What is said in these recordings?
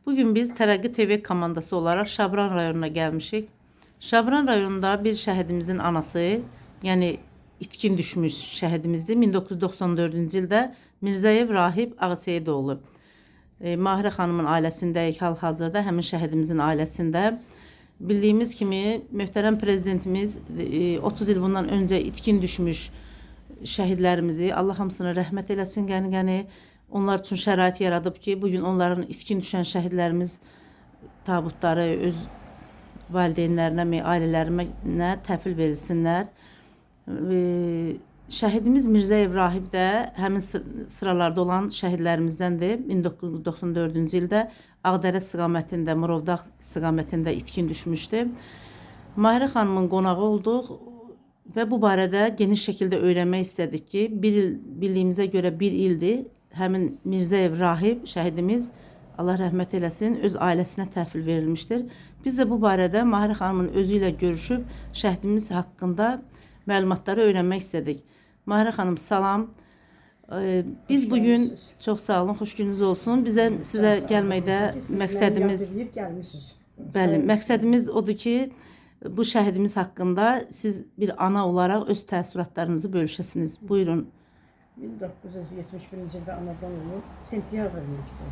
Bugün biz Tərəqqi TV komandası olaraq Şabran rayonuna gəlmişik. Şabran rayonunda bir şəhidimizin anası, yəni itkin düşmüş şəhidimizdir. 1994-cü ildə Mirzəyev Rahib Ağaseyidoğlu. Mahirə xanımın ailəsindəyik hal-hazırda, həmin şəhidimizin ailəsində. Bildiyimiz kimi möhtərəm prezidentimiz 30 il bundan öncə itkin düşmüş şəhidlərimizi Allah hamısına rəhmət eləsin qəni-qəni. Onlar üçün şərait yaradıb ki, bugün onların itkin düşən şəhidlərimiz tabutları öz valideynlərinə, ailələrinə təhvil verilsinlər. Şəhidimiz Mirzəyev Rahib də həmin sıralarda olan şəhidlərimizdəndir. 1994-cü ildə Ağdərə istiqamətində, Murovdağ istiqamətində itkin düşmüşdü. Mahirə xanımın qonağı olduq və bu barədə geniş şəkildə öyrənmək istədik ki, bir il bildiyimizə görə bir ildir. Həmin Mirzəyev Rahib şəhidimiz Allah rəhmət eləsin, öz ailəsinə təhvil verilmişdir. Biz də bu barədə Mahirə xanımın özü ilə görüşüb şəhidimiz haqqında məlumatları öyrənmək istədik. Mahirə xanım, salam. Biz bugün çox sağ olun, xoş gününüz olsun. Bizə sizə gəlməkdə məqsədimiz bəli, məqsədimiz odur ki, bu şəhidimiz haqqında siz bir ana olaraq öz təəssüratlarınızı bölüşəsiniz. Buyurun. 1971-ci ildə anadan olub, sentyabrın ikisi.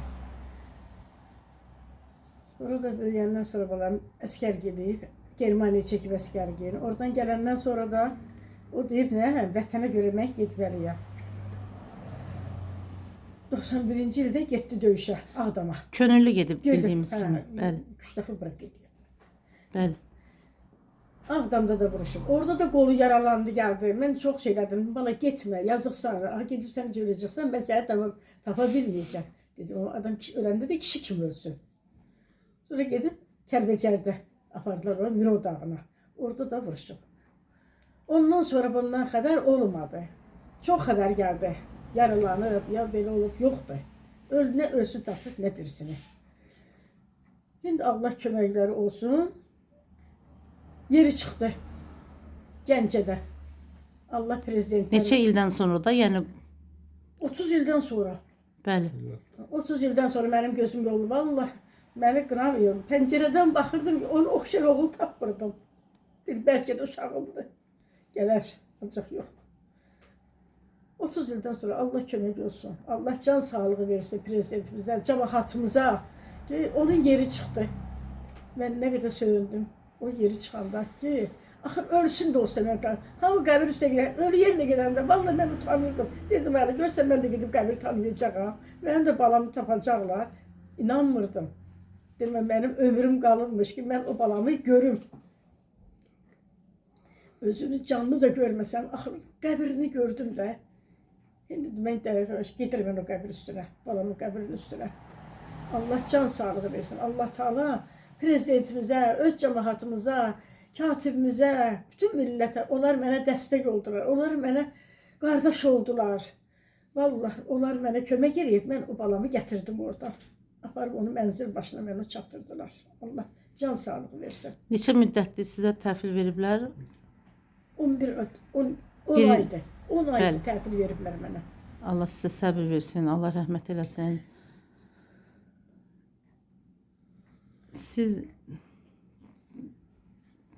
Sonra da böyüyəndən sonra balam əskər gedib, Germaniyaya çəkib əskər gedib. Oradan gələndən sonra da o deyib nə, vətənə görə mən getməliyəm. 91-ci ildə getdi döyüşə, Ağdama. Könüllü gedib bildiyimiz kimi. Bəli. 3 dəfə bura gedirdi. Bəli. Ağdamda da vuruşub. Orada da qolu yaralandı, gəldi. Mən çox şey elədim. Bala getmə, yazıqsan. Ah, gedib sən öləcəksən, mən səni tapa bilməyəcəm. Dedi, o adam öləndə də kişi kimi ölsün. Sonra gedib Kəlbəcərdə apardılar onu Mirov dağına. Orada da vuruşub. Ondan sonra bundan xəbər olmadı. Çox xəbər gəldi. Yaralanıb, ya belə olub, yoxdur. Nə ölsün tapdıq, nə dirisini. İndi Allah köməkləri olsun. Yeri çıxdı. Gəncədə. Allah prezidentdən. Neçə ildən sonra da, yəni 30 ildən sonra. Bəli. 30 ildən sonra mənim gözüm yoldu. Vallahi məni qınamıyorum. Pəncərədən baxırdım ki, onu oxşar oğul tapmırdım. Bir bəlkə də uşağımdır. Gələr, ancaq yox. 30 ildən sonra Allah kömək olsun. Allah can sağlığı versin prezidentimizə, cəmaatımıza. Ki, onun yeri çıxdı. Mən nə qədər söyündüm o yeri çıxanda ki, axır ölsün də olsa mən tanıyam. Hamı qəbir üstə gedən, ölü yerinə gedəndə vallahi mən utanırdım. Deyirdim, hələ görsən mən də gedib qəbir tanıyacağam. Mənim də balamı tapacaqlar. İnanmırdım. Demə, mənim ömrüm qalınmış ki, mən o balamı görüm. Özünü canlı da görməsəm, axır qəbrini gördüm də. İndi mən dəqiqə gedirəm mən o qəbir üstünə, balamın qəbrinin üstünə. Allah can sağlığı versin. Allah Teala prezidentimizə, öz cəmaatımıza, katibimizə, bütün millətə, onlar mənə dəstək oldular. Onlar mənə qardaş oldular. Vallahi onlar mənə kömək eləyib, mən o balamı gətirdim oradan. Aparıb onu mənzil başına mənə çatdırdılar. Allah can sağlığı versin. Neçə müddətdir sizə təhvil veriblər? 11 10 10 aydır. 10 aydır təhvil veriblər mənə. Allah sizə səbir versin, Allah rəhmət eləsin. Siz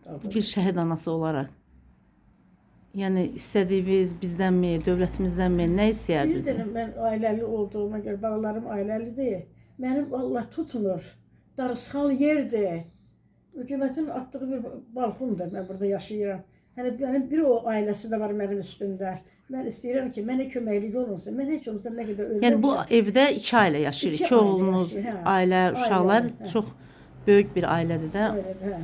bir şəhid anası olaraq, yəni istədiyiniz bizdənmi, dövlətimіздənmi, nə istəyərdiniz? Bir dənə mən ailəli olduğuma görə, balalarım ailəlidir. Mənim Allah tutmur. Darısqal yerdir. Hökumətin atdığı bir balxondur. Mən burada yaşayıram. Yəni mənim bir o ailəsi də var mənim üstümdə. Mən istəyirəm ki, mənə köməklik olunsun. Mən heç olmasa nə qədər ölürəm. Yəni bu evdə iki ailə yaşayır. İki oğlunuz, yaşayır, hə. Ailə, uşaqlar, hə. Çox böyük bir ailədir də. Ailədir, hə.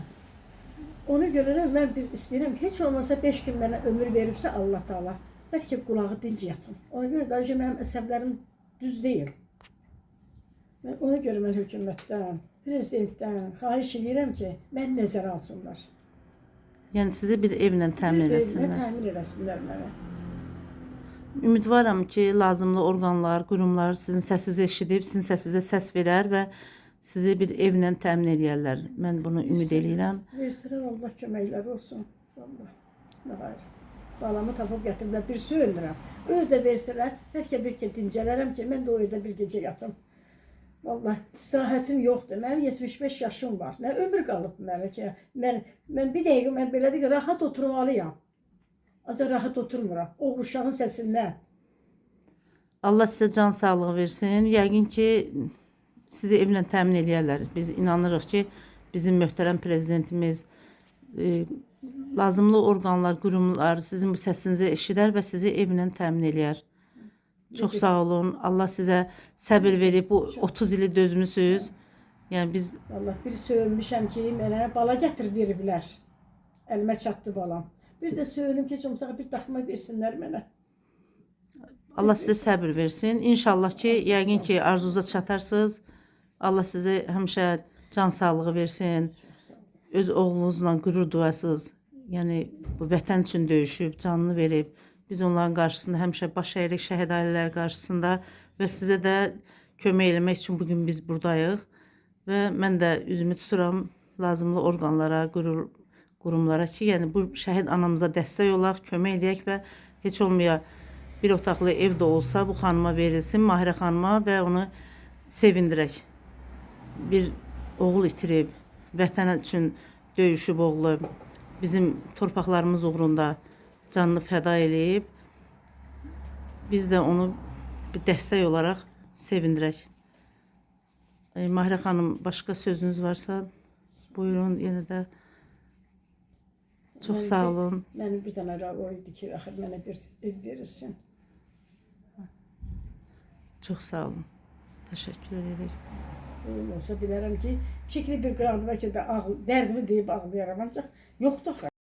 Ona görə də mən bir istəyirəm ki, heç olmasa 5 gün mənə ömür veribsə Allah Taala, bəlkə qulağı dinc yatım. Ona görə də mənim əsəblərim düz deyil. Mən ona görə mən hökumətdən, prezidentdən xahiş edirəm ki, məni nəzərə alsınlar. Yəni sizi bir evlə təmin eləsinlər. Bir evlə təmin eləsinlər mənə. Ümidvaram ki, lazımlı orqanlar, qurumlar sizin səsinizi eşidib, sizin səsinizə səs verər və sizi bir evlə təmin eləyərlər. Mən bunu ümid eləyirəm. Versələr Allah köməkləri olsun. Vallahi. Nə hayır. Balamı tapıb gətiriblər, bir söyünürəm. Öyle də versələr, bəlkə bir ki dincələrəm ki, mən də o evdə bir gecə yatım. Vallahi istirahətim yoxdur. Mənim 75 yaşım var. Nə ömür qalıb mənə ki, mən bir dəqiqə mən belə deyim, rahat oturmalıyam. Ancaq rahat oturmuram. O uşağın səsindən. Allah sizə can sağlığı versin. Yəqin ki, sizi evlə təmin eləyərlər. Biz inanırıq ki, bizim möhtərəm prezidentimiz, lazımlı orqanlar, qurumlar sizin bu səsinizi eşidər və sizi evlə təmin eləyər. Çox sağ olun. Allah sizə səbir verib. Bu 30 ili dözmüsüz. Yəni biz Vallahi bir söyünmüşəm ki, mənə bala gətirib veriblər. Əlimə çatdı balam. Bir də söyünüm ki, heç olmasa bir daxma versinlər mənə. Allah sizə səbir versin. İnşallah ki, yəqin ki, arzunuza çatarsınız. Allah sizə həmişə can sağlığı versin. Çox sağ olun. Öz oğlunuzla qürur duyasınız. Yəni bu vətən üçün döyüşüb, canını verib. Biz onların qarşısında həmişə baş əyirik şəhid ailələri qarşısında və sizə də kömək eləmək üçün bu gün biz buradayıq. Və mən də üzümü tuturam lazımlı orqanlara, qurumlara ki, yəni bu şəhid anamıza dəstək olaq, kömək eləyək və heç olmaya bir otaqlı ev də olsa bu xanıma verilsin, Mahirə xanıma və onu sevindirək. Bir oğul itirib, vətən üçün döyüşüb oğlu, bizim torpaqlarımız uğrunda canını fəda eləyib. Biz də onu bir dəstək olaraq sevindirək. Mahirə xanım, başqa sözünüz varsa buyurun yenə də. Çox sağ olun. Mənim bir dənə o idi ki, axır mənə bir ev verilsin. Çox sağ olun. Təşəkkür edirik. Evim olsa bilərəm ki, çəkilib bir qıraqda bəlkə də ağ, dərdimi deyib ağlayaram, ancaq yoxdur axı.